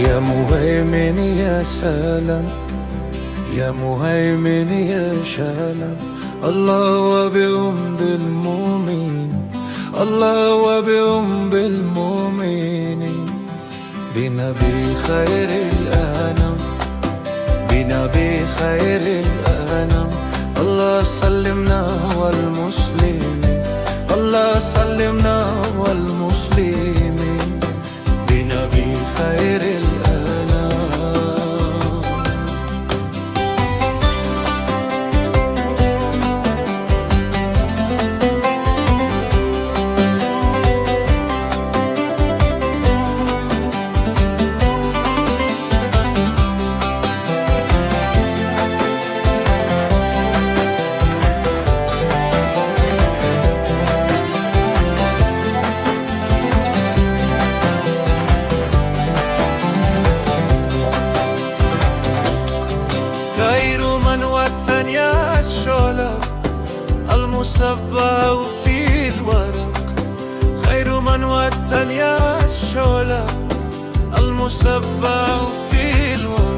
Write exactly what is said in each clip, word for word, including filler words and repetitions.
يا مهيمن يا سلام، يا مهيمن يا سلام، الله وبهم بالمؤمنين، الله وبهم بالمؤمنين. بنبي خير الأنام، بنبي خير الأنام، الله سلمنا والمسلمين، الله سلمنا والمسلمين. بنبي خير الأنام. خير من وطن يا شعلة، المصباح في الورق. خير من وطن يا شعلة، المصباح في الورق.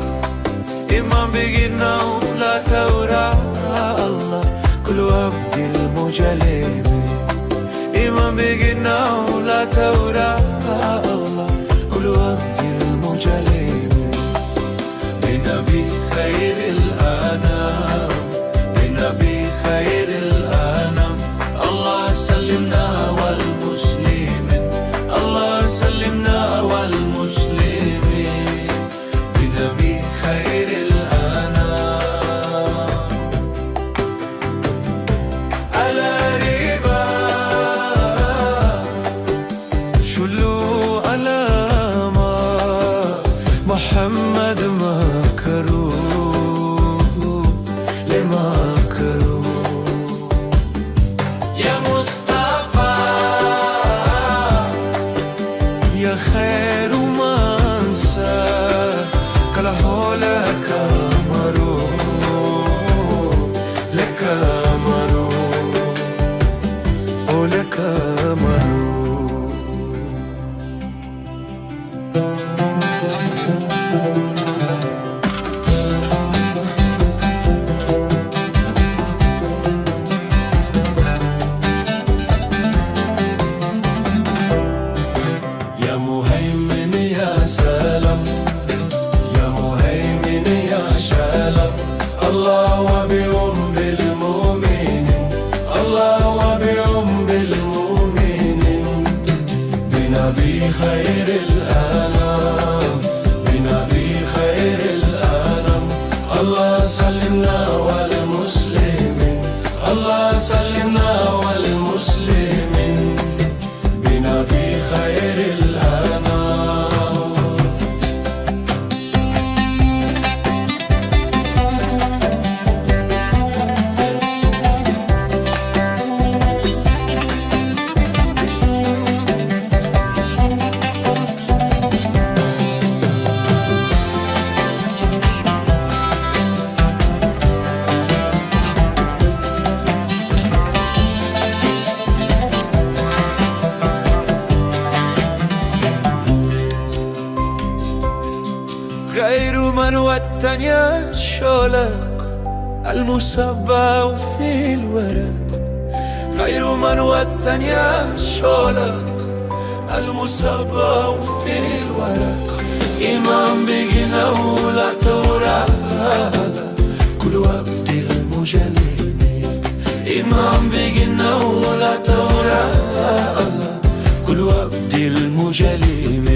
Imam biking naung la tau da Allah, kulu Abdil Mujalimin. Imam biking naung la tau da Allah, kulu Abdil Mujalimin. بنبي خير الأنام، بنبي خير الأنام، الله سلمنا والمسلمين، الله سلمنا والمسلمين. بنبي خير الأنام. على ربا شلو على ما محمد مكرو، لمكرو. يا مصطفى، يا خير من سا، كلا هو لك مرو، لك مرو، أو لك مرو. يا مهيمن يا سلام، يا مهيمن يا سلام، الله وبهم بالمؤمنين، الله وبهم بالمؤمنين. بنبي خير الأنام، بنبي خير الأنام، الله سلمنا والمسلمين، الله سلمنا والمسلمين. بنبي خير الأنام. خير من وطن يا شولك، المصباح في الورق. خير من وطن يا شولك، المصباح في الورق. Imam biking naung la tau da Allah, kulu Abdil Mujalimin. Imam biking naung la tau da Allah, كل عبد المجلم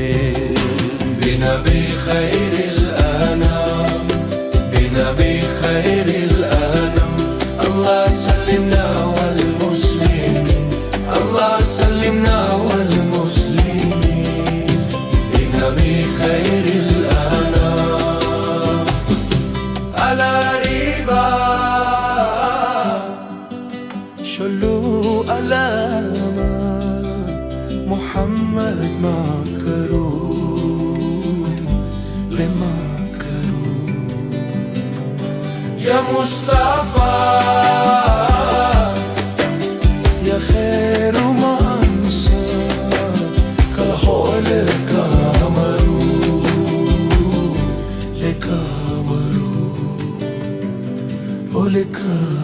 بنبي خير الأنام، بنبي خير الأنام. الله سلمنا والمسلمين، الله سلمنا والمسلمين، بنبي خير الأنام. على ربا شلو على محمد مكرو، لمكرو. يا مصطفى، يا خير منصور، كالحول كامرو. Ka